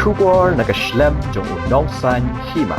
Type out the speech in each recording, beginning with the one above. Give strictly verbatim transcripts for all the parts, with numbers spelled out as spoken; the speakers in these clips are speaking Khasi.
Khubor na ka shlem jong u Nongsaiñ Hima.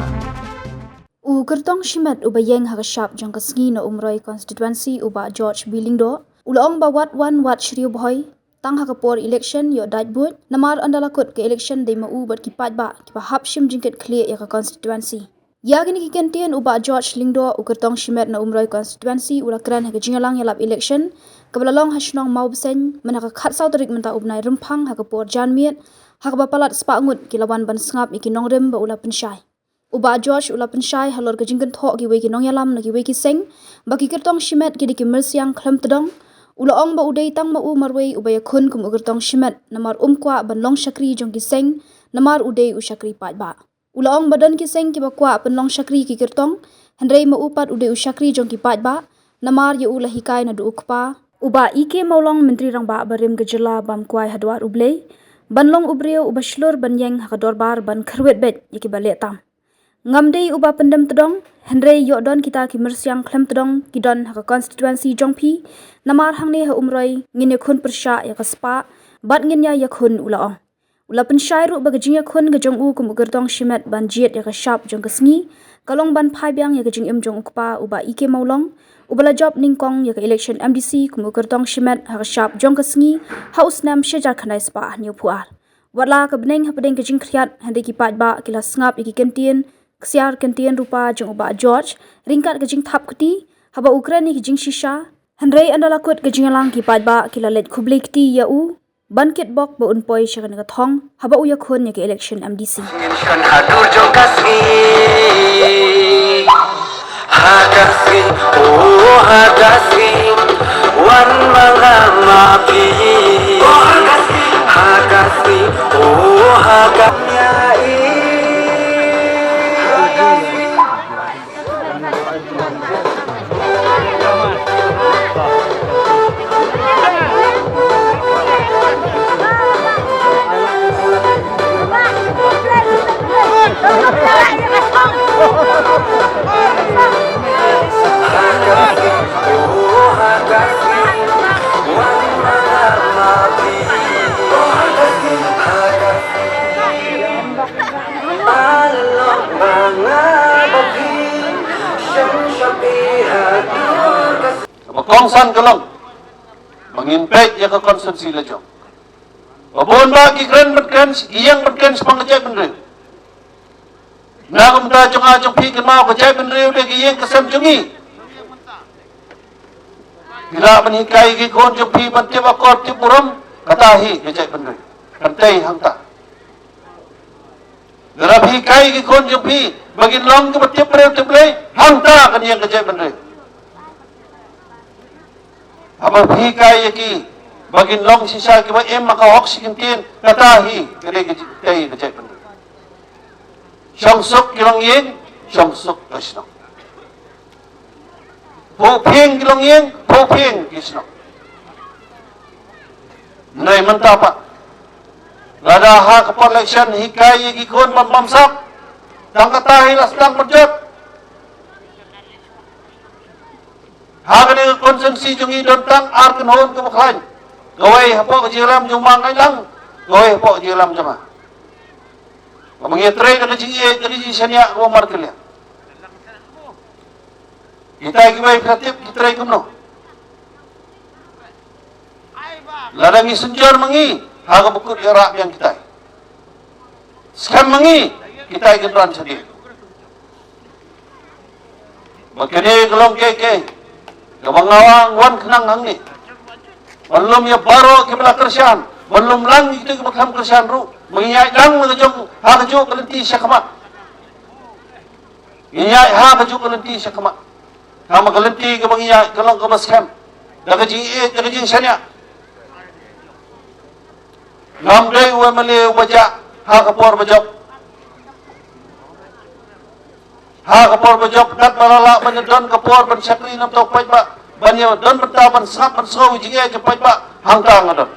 U kyrtong shimet uba ïeng ha ka shap jong ka sngi na Umroi constituency, u Bah George B Lyngdoh, u la ong ba wat wan wat shriew bhoi tang ha ka por election ïoh dait buit, namar ynda la kut ka election dei ma u bad ki paidbah kiba hap shim jingkit khlieh ïa ka constituency. Ïa kine ki kyntien u Bah George Lyngdoh, u kyrtong shimet na Umroi constituency, u la kren ha ka jingïalang ïalap election kaba la long ha shnong Mawbseiñ mynha ka khatsaw tarik mynta u bnai Rymphang ha ka por janmiet, ha kaba palat spah ngut ki la wan ban sngap ïa ki nongrim ba u la pynshai. U Bah George u la pynshai halor ka jingkynthoh kiwei ki nongïalam na kiwei ki seng ba ki kyrtong shimet ki dei ki myrsiang khlem tdong. U la ong ba u dei tang ma u marwei uba ïakhun kum u kyrtong shimet, namar um kwah ban long shakri jong ki seng, namar u dei u shakri paidbah. U la ong ba don ki seng kiba kwah pynlong shakri ki kyrtong, hynrei ma u pat u dei u shakri jong ki paidbah, namar ïa u la hikai naduh u kpa, u Bah E K Mawlong, Myntri Rangbah barim ka jylla, bam kwai ha dwar U Blei ban long u briew uba shlur ban ïeng ha ka dorbar ban kyrwit beit ïa kiba leh tam. Ngam dei uba pyndem tdong, hynrei ïoh don kita ki myrsiang khlem tdong ki don ha ka constituency jong phi, namar hangne ha Umroi ngin ïakhun pyrshah ïa ka spah bad ngin ïa ïakhun, u la ong. U la pynshai ruh ba ka jingïakhun ka jong u kum u kyrtong shimet ban jied ïa ka shap jong ka sngi ka long ban phai biang ïa ka jingim jong u kpa, u Bah E K Mawlong, uba la jop nyngkong ïa ka election M D C kum u kyrtong shimet ha ka shap jong ka sngi ha u snem shi hajar khyndai spah hynñiewphew ar. Wat la ka bneng hapdeng ka jingkhriat, hynrei ki paidbah ki la sngap ïa ki kyntien ksiar, kyntien rupa jong u Bah George ryngkat ka jingthap kti haba u kren ïa ki jingshisha, hynrei ynda la kut ka jingïalang ki paidbah ki la leit khublei kti ïa u ban kitbok ba un poi sha kane ka thong haba u ïakhun ïa ka election M D C. Ngin shon ha dur jong ka sngi. Ha ka sngi, oh, ha ka sngi, wan ma nga ma phi. Ha ka sngi, oh, ha ka sngi. Kaba kongsan ka long ba ngin peit ïa ka constituency la jong. Ba bun ba ki kren ban kren, ki ïeng ban kren shaphang ka jaitbynriew. Na ka bynta jong nga jong phi, kynmaw, ka jaitbynriew dei ka ïing ka sem jong ngi. Phi lah ban hikai ki khun jong phi ban tip akor tip burom, kata hi ka jaitbynriew. Kan tei hangta. Lada phi hikai ki khun jong phi ba kin long kiba tip briew tip Blei, hangta kan ïeng ka jaitbynriew. Haba phi hikai ïa ki ba kin long shisha kiba im ha ka hok shi kyntien, kata hi ka dei ka ji-, ka dei ka jaitbynriew. Shong suk ki longïing, shong suk ka shnong. Phuh phieng ki longïing, phuh phieng ki shnong. Hynrei mynta pat, lada ha ka por election hikai ïa ki khun ban bamsap, tang kata hi la sdang ban jot. Ha kane ka constituency jong ngi don tang ar kynhun kiba khlaiñ. Kawei hapoh ka jingïalam jong u Ma Ngaitlang, kawei hapoh ka jingïalam jong nga. Ba ma ngi trei da ka jingïeit, da ka jingshaniah kaba markylliang. Kitai kiwei phi la tip ki trei kumno. Lada ngi synjor ma ngi, ha kaba kut ïa rah biang kitai. Skhem ma ngi, kitai kin ran shadien. Ba kane ka long kaei kaei kaba nga wan khnang hangne ban lum ïa baroh kiba la kyrshan, ban lum lang ïa kito kiba khlem kyrshan ruh. Ba ngin ïaid lang la ka jong ha kajuh ka lynti shakhmat. Ngin ïaid ha kajuh ka lynti shakhmat. Kaba ka lynti kaba ngin ïaid ka long kaba skhem, da ka jingïeit, da ka jingshaniah. Ngam dei u M L A uba jah ha ka por ba jop. Ha ka por ba jop, katba la lah ban ïadon ka por ban shakri na bynta u paidbah, ban ïadon bynta ban sngap ban sngew ïa ka jingïeit jong u paidbah, hangta nga don.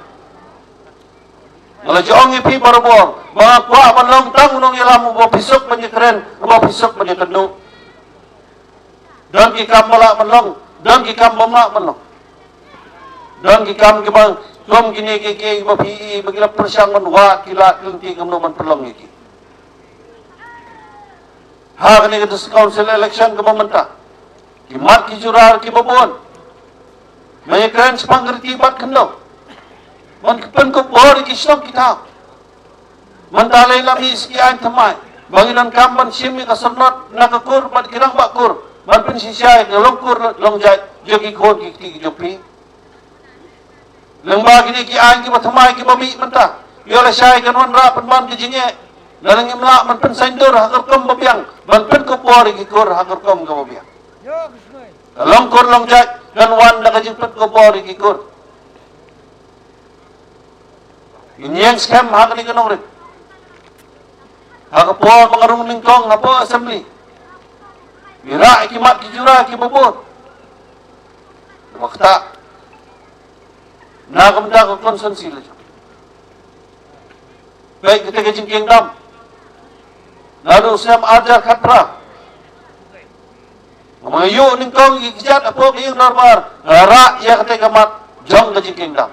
Nga la ju ong ïa phi barabor ba nga kwah ban long tang u nongïalam uba phi suk ban ïakren, uba phi suk ban ïakynduh. Don ki kam ba lah ban long, don ki kam bym lah ban long. Don ki kam kiba Kum kine ki, ki ba phi i ba ki la pyrshang ban wad ki lad ki lynti, kumno ban pynlong ïa ki. Ha kane ka District Council election kaba mynta, ki mat ki jura kiba bun, ma ïa kren shaphang ka riti bad khyndew, ban pynkup bor ïa ki shnong ki thaw. Mynta lei la mih sa ki aiñ thymmai ba ngi donkam ban shim ïa ka syrnod na ka kur bad ki rangbah kur ban pynshisha ïa ka long kur long jait jong ki khun ki kti ki jong phi. Lyngba kine ki aiñ kiba thymmai kiba mih mynta, ïoh lashai kan wanrah pynban ka jingeh, lada ngim lah ban pynsaiñdur ha ka rukom ba biang, ban pynkup bor ïa ki kur ha ka rukom kaba biang. Ka long kur long jait kan wan da ka jingpynkup bor ïa ki kur. Ngin ïeng skhem ha kane ka nongrim. Ha ka por ba nga rung nyngkong hapoh Assembly, ngi rah ïa ki mat ki jura kiba bun. Ba ktah na ka bynta ka constituency la jong. Peit kata ka jingkieng dam naduh u snem ar hajar khatphra. Nga ma ïoh nyngkong ïa ki kjat hapoh ka ïing dorbar, nga rah ïa kata ka mat jong ka jingkieng dam.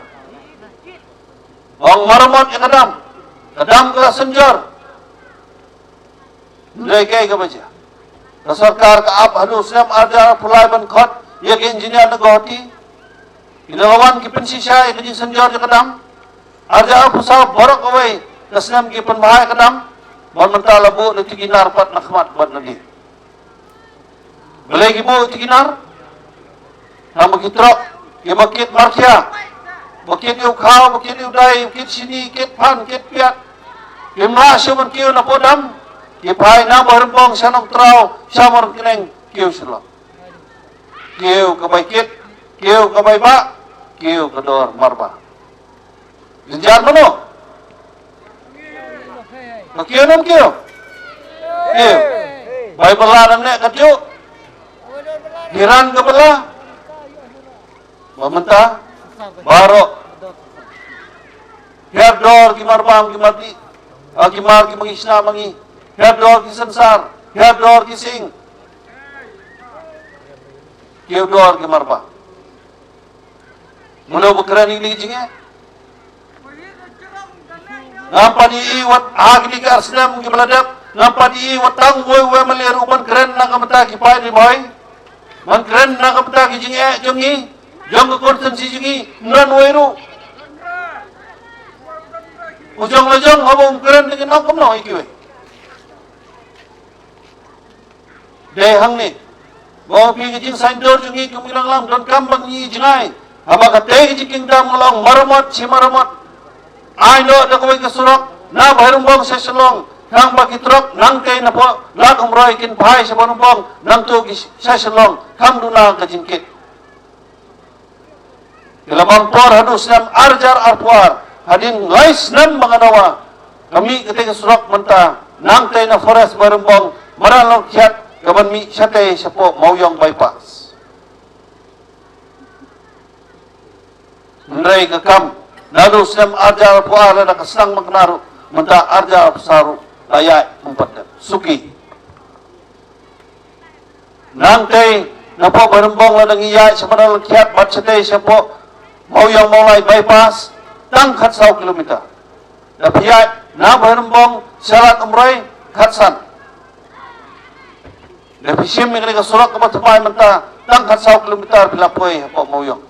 Ong maramot ïa ka dam, ka dam ka la synjor. Hynrei kaei kaba jia? Ka sorkar ka ap haduh u snem ar hajar arphew lai ban khot ïa ka engineer na Guwahati. Ki la wan ki pynshisha ïa ka jingsynjor jong ka dam. Ar hajar arphew saw baroh kawei ka snem ki pynbha ïa ka dam. Ban mynta la buh na Tikinar pat na khmat bad na dih. Balei ki buh Tikinar? Namar ki trok, ki ba kit markhia, ba kit ïa u khaw, ba kit ïa u dai, ba kit shini, kit phan, kit piat. Kim lah shuh ban kiew na Podam, ki phai na Bairembong sha Nongtraw, sha Mawryngkneng, kiew Shillong. Kiew ka bai kit, kiew ka bai bah, kiew ka dor marba. Jynjar mano? Ka kiew ne em kiew? Kiew. Bai bylla nangne katjuh. Hiran ka bylla. Ba mynta baroh. Hiar dor ki mar bam ki mar dih. Ah, ki mar ki mangi shna mangi. Hiar dor ki synsar. Hiar dor ki sing. Kiew dor ki mar bam. Mano ba kren ïa kine ki jingeh? Ngam pat ïohi wat ha kine ki ar snem kiba la dep, ngam pat ïohi wat tang uwei uwei mynta ruh ban kren na ka bynta ki paid ri bhoi, ban kren na ka bynta ki jingeh jong ngi, jong ka constituency jong ngi, ym don uwei ruh. U jong la jong haba um kren te ngin ong kumno ïa kiwei. Dei hangne ba phi, ka jingsaiñdur jong ngi kum ki nongïalam donkam ba ngi jngai. Haba katei ka jingkieng dam nga la ong maramot shi maramot. Ai noh da kawei ka surok na Bairembong sha Shillong, tang ba ki trok nangtei na pdeng Lad Umroi kin phai sha Bairembong, nangtu ki sha Shillong, kham duna ka jingkit. Ki la bam por haduh snem ar hajar arphew ar, hadien lai snem ba nga dawa ka mih katei ka surok mynta, nangtei na Forest Bairembong, Madan Longkhiat, ka ban mih shatei shapoh Mawïong bypass. Hynrei ka kam, naduh snem ar hajar arphew ar lada ka sdang ban kynmaw ruh, mynta ar hajar arphew saw ruh la ïaid ym pat dep. Suki. Nangtei napoh Bairembong lada ngi ïaid sha Madan Longkhiat bad shatei shapoh Mawïong Mawlai bypass tang khatsaw kilometer. Da phi ïaid na Bairembong sha Lad Umroi khatsan. Da phi shim ïa kane ka surok kaba thymmai mynta tang khatsaw kilometer phi la poi hapoh Mawïong.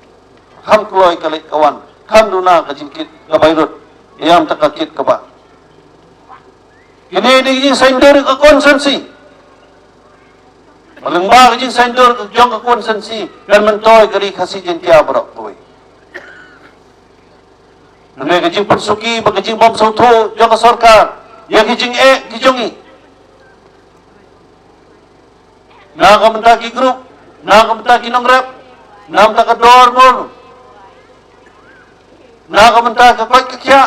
Kham kloi ka leit ka wan, kham duna ka jingkit ka bai rud. Ïa mynta ka kit kaba Kine dei ki jingsaiñdur ka constituency. Ba lyngba ka jingsaiñdur ka jong ka constituency kan myntoi ka ri Khasi Jaiñtia baroh kawei. Nane ka jingpynsuki bad ka jingbymsngewthuh jong ka sorkar ïa ki jingeh ki jong ngi. Na ka bynta ki group, na ka bynta ki nongrep, na ka bynta ka dor ngur, na ka bynta ka koit ka khiah,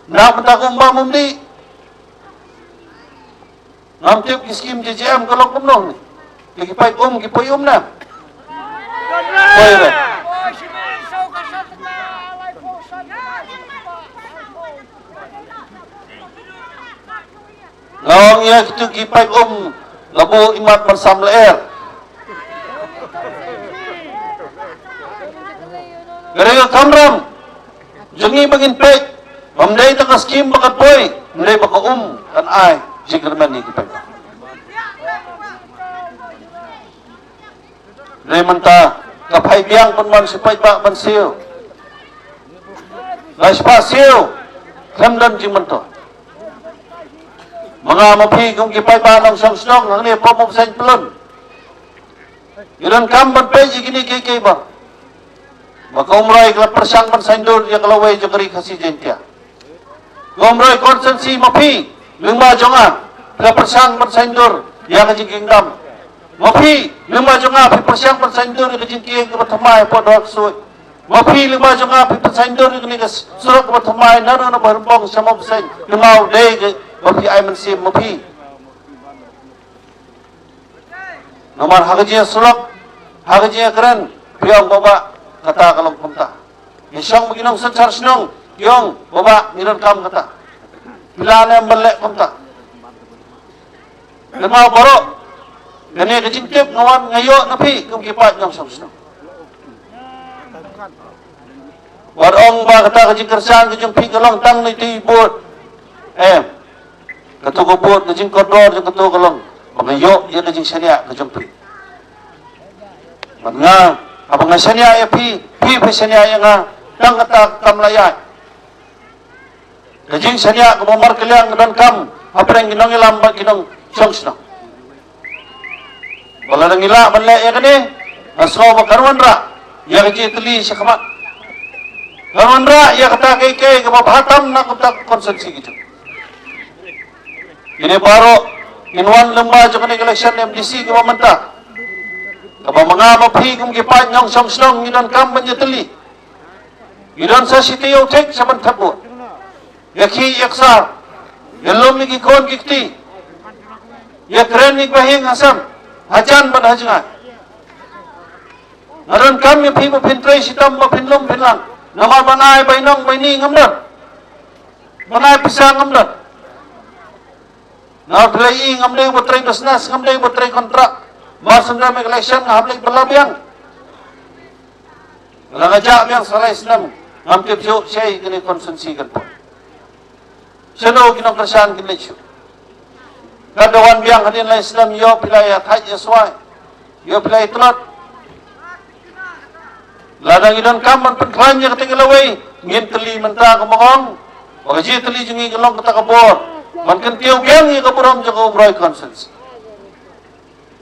na ka bynta ka um bam um dih. Ngam tip ki skim J J M ka long kumno ne. Ki, ki paip um, ki poi um ne. Poi re. Nga ong ïa kitu ki paip um, la buh imat ban sam lyer. Ka dei ka kamram jong ngi ba ngin peit, ym dei tang ka skim ba kan poi, ym dei ba ka um kan ai jingkyrmen ïa ki paidbah. Hynrei mynta ka phai biang ban wan sha paidbah ban siew. Ba sha siew khlem don jingmyntoi. Ma nga ma phi kum ki paidbah nongshong shnong hangne hapoh Mawbseiñ Pyllun, ngi donkam ban peit ïa kine kiei kiei baroh. Ba ka Umroi ka la pyrshang ban saiñdur ïa ka lawei jong ka Ri Khasi Jaiñtia. Ka Umroi constituency ma phi, lyngba jong nga, ka la pyrshang ban saiñdur ïa ka jingkieng dam. Ma phi, lyngba jong nga, phi pyrshang ban saiñdur ïa ka jingkieng kaba thymmai hapoh Dor Ksuid. Ma phi, lyngba jong nga, phi pyrshang saiñdur ïa kane ka surok kaba thymmai naduh na Bairembong sha Mawbseiñ, kynmaw dei kaba phi ai mynsiem ma phi. Namar ha ka jingïasurok, ha ka jingïakren, phi ong, "Bah bah, kata ka long kumta." Ngi shong bad ki nongsynshar shnong, ki ong, "Bah bah, ngi donkam kata." Phi lah ne em ban leh kumta? Kynmaw baroh, kane ka jingtip nga wan nga ïoh na phi kum ki paid nongshong shnong. Wat ong ba kata ka jingkyrshan ka jong phi ka long tang na iti i vote. Em. Kato ka vote, ka jingkordor jong kato ka long ba nga ïoh ïa ka jingshaniah ka jong phi. Bad nga, haba nga shaniah ïa phi, phi phi shaniah ïa nga, tang kata kam la ïaid. Ka jingshaniah kaba markylliang ka donkam hapdeng ki nongïalam bad ki nongshong shnong. Ba lada ngi lah ban leh ïa kane, nga sngew ba kan wanrah ïa ka jingtylli shakhmat. Kan wanrah ïa kata kaei kaei kaba bha tam na kata ka constituency ka jong. Kine baroh ngin wan lyngba jong kane ka election M D C kaba mynta, kaba ma nga ma phi kum ki paid nongshong shnong ngi donkam ban ïatylli. Ngi don sa shi taïew thik sha ban thep vote. Ïa khih ïa ksar, ïa lum ïa ki khun ki kti, ïa kren ïa ki bahaïing hasem, hajan bad hajngai. Nga donkam ïa phi ba phin trei shitom, ba phin lum phin lang. Namar ban ai bainong baini ngam don, ban ai pisa ngam don. Nga phi la i, ngam dei ba trei business, ngam dei ba trei kontrak. Mar shu don election nga hap leit bylla biang. Lada nga jah biang sa lai snem, ngam tip shuh shaei kane ka constituency kan poi. Shano ki nongkyrshan kin leit shuh? Lada wan biang hadien lai snem, ïoh phi la ïa thait ïa swai, ïoh phi la ïa tlot. Lada ngi donkam ban pynkhlaiñ ïa kata ka lawei, ngin tylli mynta, kumba ong. Ba ka jingtylli jong ngi ka long kata ka bor ban kyntiew biang ïa ka burom jong ka Umroi constituency.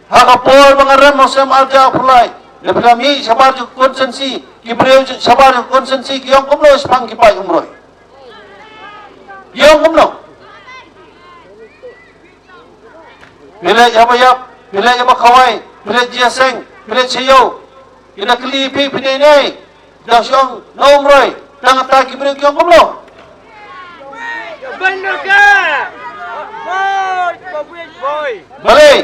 Ha ka por ba nga rem ha u Seng Arja Purlai, da phi la mih shabar jong ka constituency, ki briew shabar jong ka constituency ki ong kumno shaphang ki paid Umroi? Ki ong kumno? Phi leit ha Baïap, phi leit ha Bakhawai, phi leit Jaiñtia, phi leit Shillong. Ki da kylli phi, phi dei naei? Da shong na Umroi, tang kata ki briew ki ong kumno? Balei?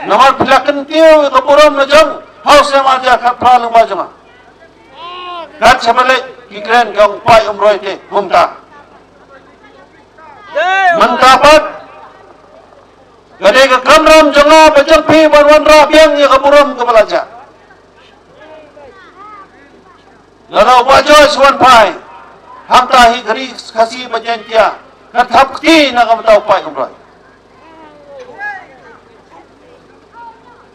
Namar phi la kyntiew ïa ka burom la jong ha u Seng Arja khatphra lyngba jong nga. Kat shaba leit ki kren ki ong paid Umroi te, kumta. Mynta pat ka dei ka kamram jong nga bad jong phi ban wanrah biang ïa ka burom kaba la jah. Lada u Bah Joyce u wan phai, hangta hi ka Ri Khasi bad Jaiñtia kan thap kti na ka bynta u paid Umroi.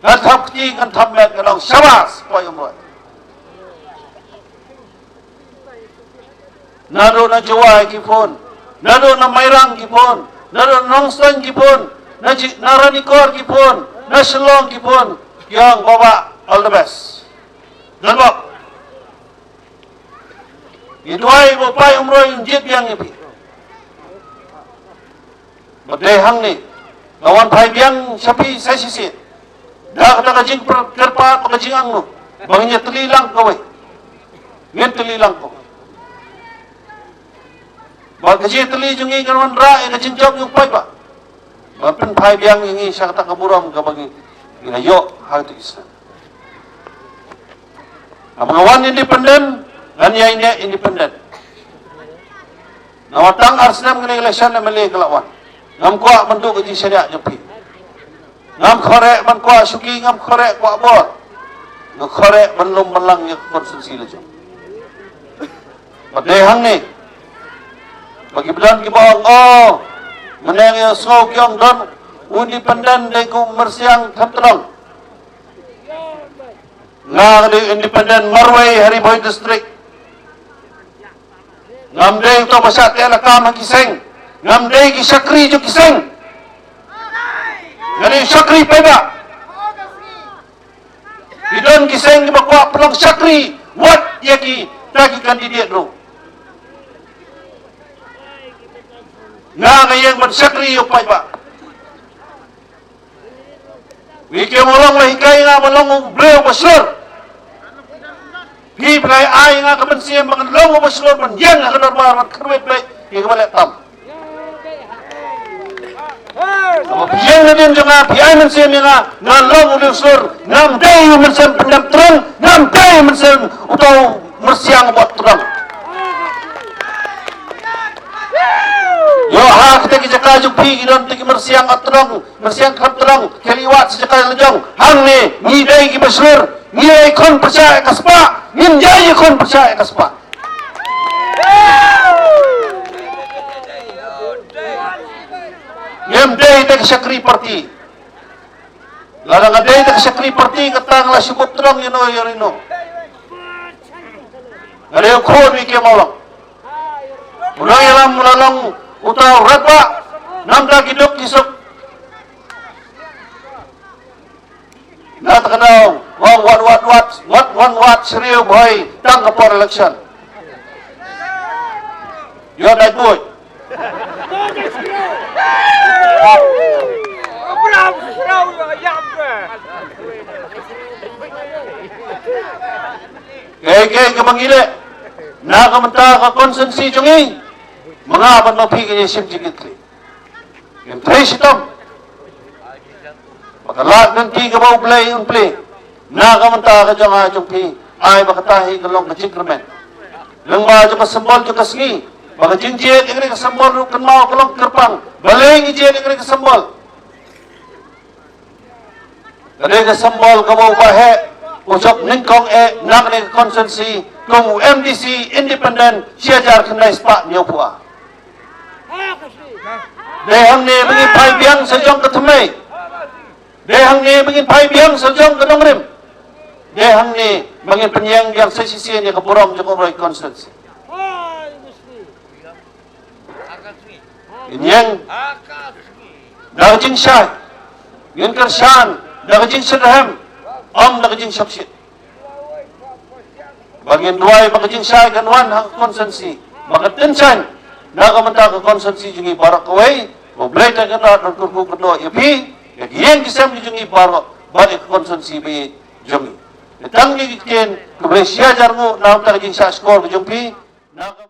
Kan thap kti, kan thap met, kan ong shabas paid Umroi. Naduh na Jowai ki phone, naduh na Mairang ki phone, naduh na Nongstoiñ ki phone, na Ji-, na Ranikor ki phone, na Shillong ki phone, ki ong, "Bah bah, all the best." Don bok. Ngi duwai ba u paid Umroi un jied biang ïa phi. Bad dei hangne nga wan phai biang sha phi sa shisien da kata ka jingkyrpad bad ka jingangnud ba ngin ïatylli lang kawei. Ngin tylli lang kawei. Bad ka jingtylli jong ngi kan wanrah ïa ka jingjop jong u paidbah. Ban pynphai biang ïa ngi sha kata ka burom kaba ngi, ngi la ïoh ha kata ka snem. Haba nga wan independent, ngan ïai neh independent. Namar tang ar snem kane ka election M L A ka la wan. Ngam kwah ban duh ka jingshaniah jong phi. Ngam khreh ban kwah shuki, ngam khreh kwah bor. Nga khreh ban lum ban lang ïa ka constituency la jong. Ba dei hangne ba ki ba don ki ba ong, oh, mynne ngi sngew ki ong don u independent dei u Myrsiang Khamtnong. Nga ka dei independent marwei ha Ri Bhoi District. Ngam dei uto ba shah teh lakam ha ki seng. Ngam dei ki shakri jong ki seng. Nga dei shakri paidbah. Ki don ki seng ki ba kwah pynlong shakri wat ïa kita ki candidate ruh. Nga nga ïeng ban shakri ïa u paidbah. Wi ke mo long la hikai nga ba long u briew ba shlur. Phi pynlai ai nga ka mynsiem ba ngan long u ba shlur ban ïeng ha ka dorbar ban kyrwit beit ïa ka ba leh tam. Ba phi ïeng na dien jong nga, phi ai mynsiem ïa nga, ngan long u ba shlur. Ngam dei u mynsiem pyndem tyrang, ngam dei u mynsiem uto u Myrsiang u ba tyrang. Ïoh ha kita ki jaka jong phi ki don kita ki Myrsiang Khamtnong, Myrsiang Khamtnong, ki la ïoh wat sa jaka la jong. Hangne ngi dei ki ba shlur, ngi dei khun pyrshah ïa ka spah, ngin ïa ïa khun pyrshah ïa ka spah. Ngim dei da ka shakri party. Lada nga dei da ka shakri party kata nga la shu buh tyrang ïa no ïa no. Nga dei u khun wi ke mawlong. U nongïalam u la long uta u rangbah namar ki duk ki suk. Na ta ka daw wat wat wat wat wat wat shriew bhoi tang ka por election. Ïoh dai buit. Kaei kaei kaba ngi leh na ka bynta ka constituency jong ngi, ma nga bad ma phi ka ïa shim jingkitkhlieh. Ngim trei shitom ba ka lad lynti kaba U Blei un plie na ka bynta ka jong nga jong phi. Ai ba kata hi ka long ka jingkyrmen lyngba jong ka symbol jong ka sngi, ba ka jingjied ïa kane ka symbol ruh kynmaw ka long kyrpang. Balei ngi jied ïa kane ka symbol? Ka dei ka symbol kaba u Bah Heh u shong nyngkong eh na kane ka constituency kum u M D C independent shi hajar khyndai spah hynñiewphew ar. Dei hangne ba ngin phai biang sha jong ka thymmei. Dei hangne ba ngin phai biang sha jong ka nongrim. Dei hangne ba ngin pynïeng biang sa shisien ïa ka burom jong ka Umroi constituency. Ngin ïeng da ka jingshai, ngin kyrshan da ka jingshitrhem, ym da ka jingshopshit. Ba ngin duwai ba ka jingshai kan wan ha ka constituency, ba ka tyngshaiñ na ka bynta ka constituency jong ngi baroh kawei. Ba U Blei Trai Kynrad un kyrkhu kyrdoh ïa phi, ïa ki ïing ki sem ki jong ngi baroh bad ïa ka constituency ba ïeit jong ngi. Ïa tang ngi ki ktien khublei shi hajar nguh na ka bynta ka jingshah shkor ka jong phi. Na ka